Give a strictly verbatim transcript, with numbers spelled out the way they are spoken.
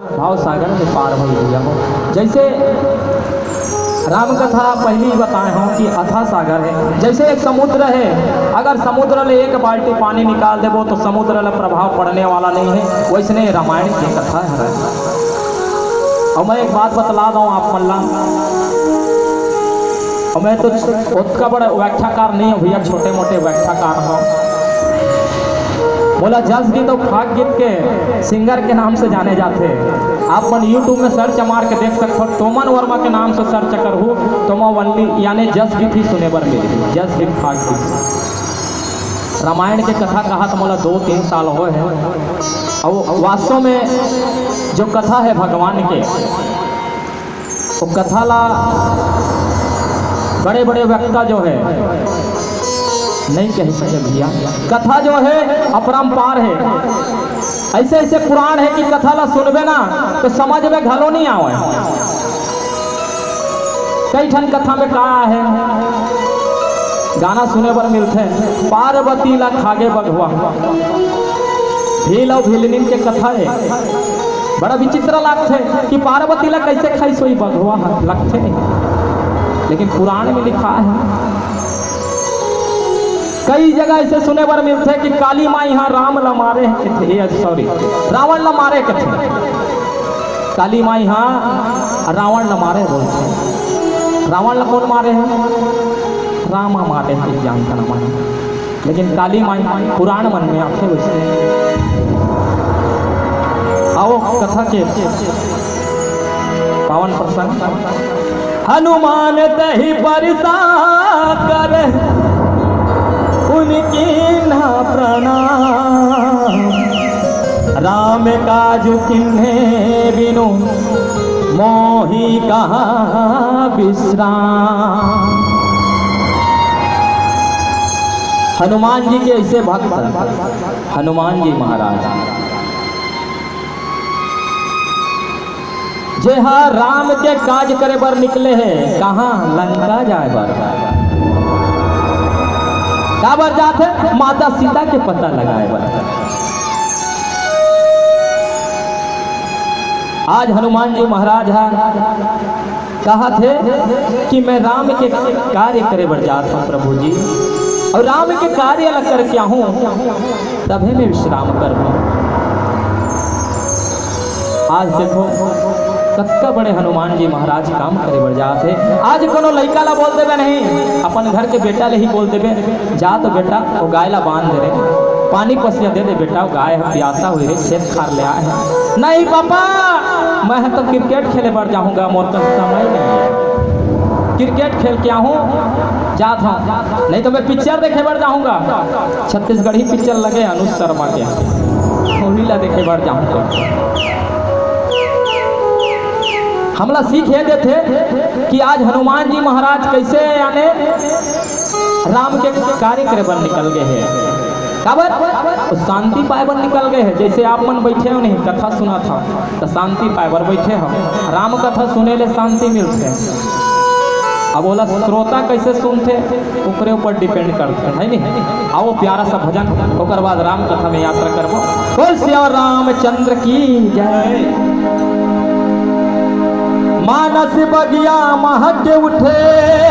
भाव सागर में पार होई भैया हो। जैसे राम कथा पहली ही बताए हों कि अथाह सागर है, जैसे एक समुद्र है, अगर समुद्र ले एक बाल्टी पानी निकाल देबो तो समुद्र ला प्रभाव पड़ने वाला नहीं है, वैसने रामायण के कथा है। अउ मैं एक बात बतला दंव आप मन ला, अउ मैं तो ओतका बड़ा व्याख्याकार नहीं हंव भैया, छोटे मोटे व्याख्याकार हंव। मोला जस गीत अउ फाग गीत के सिंगर के नाम से जाने जाथे। आप मन YouTube में सर्च मार के देख सकथव, तोमन वर्मा के नाम से सर्च करहू, तोमा वल्ली याने जस गीत ही सुने बर मिलही, जस गीत फाग गीत। रामायण के कथा कहत मोला दो तीन साल होए हे, अउ वास्तव में जो कथा है भगवान के, वो कथा ला बड़े बड़े वक्ता जो है नहीं कह सके भैया। कथा जो है अपरंपार है, ऐसे ऐसे पुराण है कि कथा ला सुनबे ना तो समझ में घलो नहीं आवे। कई ठन कथा में का है, गाना सुने बर मिलथे, पार्वती ला खागे बघवा। भील अउ भीलनिन के कथा है, बड़ा विचित्र लगथे कि पार्वती ला कैसे खाइस होही बघवा ह, लगथे नहीं, लेकिन पुराण में लिखा है। कई जगह ऐसे सुने बर मिलथे कि काली माई ह राम ला मारे कथे, ए, सॉरी, रावण ला मारे कथे। काली माई ह रावण ला मारे बोलथे। रावण ला कौन मारे है? राम मारे है, जानता ना मारे। लेकिन काली माई पुराण मन में आथे वैसे। आओ कथा के पावन प्रसंग। हनुमान तहि पर साकर, पुनि कीन्हा प्रणाम। राम काज कीन्हे बिनु, मोहि कहाँ विश्राम। हनुमान जी के ऐसे भक्त, हनुमान जी महाराज, जे हा राम के काज करे बर निकले हे, कहाँ? लंका जाए बर। काबर जात हे? माता सीता के पता लगाए बर। आज हनुमान जी महाराज हा कहत हे कि मैं राम के कार्य करे बर जात हूँ प्रभु जी, अउ राम के कार्य ला करके आहूँ, तभे मैं विश्राम करहूँ। आज देखो, कतका बड़े हनुमान जी महाराज काम करे बर जात हे। आज कोनो लइका ला बोल देबे नहीं, अपन घर के बेटा ले ही बोल देबे, "जा तो बेटा, वो गाय ला बांध दे रे, पानी पसिया दे दे बेटा, वो गाय ह पियासा होई रे, खेत खार ले आए हे।" "नहीं पापा, मैं ह तो क्रिकेट खेले बर जाहूँ गा, मोर कन समय नहीं है, क्रिकेट खेल के आहूँ, जात हूँ, नहीं तो मैं पिक्चर देखे बर जाहूँ गा।" छत्तीसगढ़ी पिक्चर लगे अनुज शर्मा के, ओही ला देखे बर जाहूँ तो। हमला सीख ये देथे कि आज हनुमान जी महाराज कैसे याने राम के कार्य करे बर निकल गए हे। काबर? वो शांति पाए बर निकल गए हे। जैसे आप मन बैठे हो नहीं, कथा सुनत हो, तो शांति पाए बर बैठे हो। राम कथा सुने ले शांति मिलथे। अब ओला श्रोता कैसे सुनथे, ओकरे ऊपर depend करथे, है नहीं? आओ प्यारा सा भजन, ओकर बाद राम कथा में यात्रा करबो। बोल सिया रामचंद्र की जय। मानस बगिया महक उठे।